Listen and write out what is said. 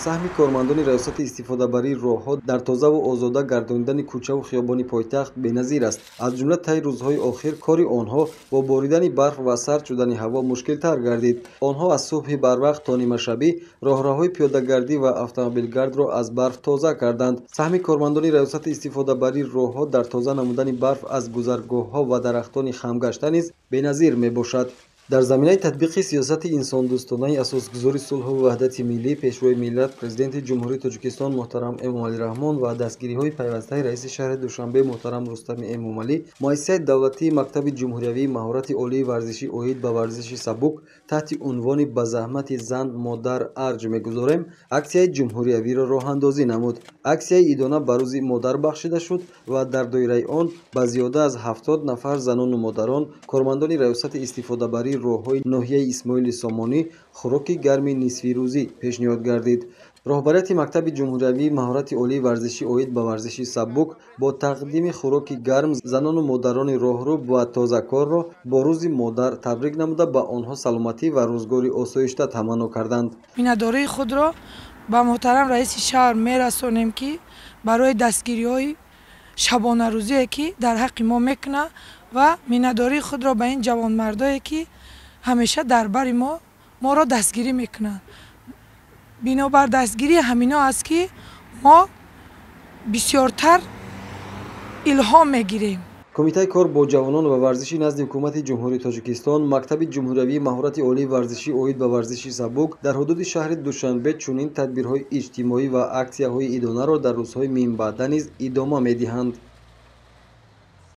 Саҳми кормандони раёсати истифодабарии роҳҳо дар тозаву озода гардонидани кӯчаву хиёбони пойтахт беназир аст. Аз ҷумла таи рӯзҳои охир кори онҳо бо боридани барф ва сард шудани ҳаво мушкилтар гардид. Онҳо аз субҳи барвақт то нимашабӣ роҳравҳои пиёдагардӣ ва автомобилгардро аз барф тоза карданд. Саҳми кормандони раёсати истифодабарии роҳҳо дар тоза намудани барф аз гузаргоҳҳо ва дарахтони хамгашта низ беназир мебошад. Дар заминаи татбиқи сиёсати инсондӯстонаи асосгузори сулҳу ваҳдати миллӣ, Пешвои миллат, Президенти Ҷумҳурии Тоҷикистон муҳтарам Эмомалӣ Раҳмон ва дастгириҳои пайвастаи раиси шаҳри Душанбе муҳтарам Рустами Эмомалӣ, муассисаи давлатии мактаби ҷумҳуриявии маҳорати олии варзишӣ оид ба варзиши сабук таҳти унвони «Ба заҳмати зан модар арҷ мегузорем» аксияи ҷумҳуриявиро роҳандозӣ намуд. Аксияи идона ба рӯзи модар бахшида шуд ва дар доираи он ба зиёда аз 70 нафар занону модарон, кормандони раёсати истифодабарии роҳҳои ноҳияи Исмоили Сомонӣ хӯроки гарми нисфирӯзӣ пешниҳод гардид. Роҳбарияти мактаби ҷумҳуриявии маҳорати олии варзишӣ оид ба варзиши сабук бо тақдими хӯроки гарм занону модарони роҳрӯ ва тозакорро бо рӯзи модар табрик намуда, ба онҳо саломатӣ ва рӯзгори осоишта таманно карданд. Миннатдории худро ба муҳтарам раиси шаҳр мерасонем, ки барои дастгириҳои шабонарӯзие, ки дар ҳаққи мо мекунад, ва миннатдории худро ба ин ҷавонмардое, ки ҳамеша дар бари моро дастгирӣ мекунанд. Бинобар дастгирии ҳамино аст, ки мо бисёртар илҳом мегирем. Кумитаи кор бо ҷавонон ва варзиши назди Ҳукумати Ҷумҳурии Тоҷикистон, мактаби ҷумҳуриявии маҳорати олии варзишӣ оид ба варзиши сабук дар ҳудуди шаҳри Душанбе чунин тадбирҳои иҷтимоӣ ва аксияҳои идонаро дар рӯзҳои минбаъда низ идома медиҳанд.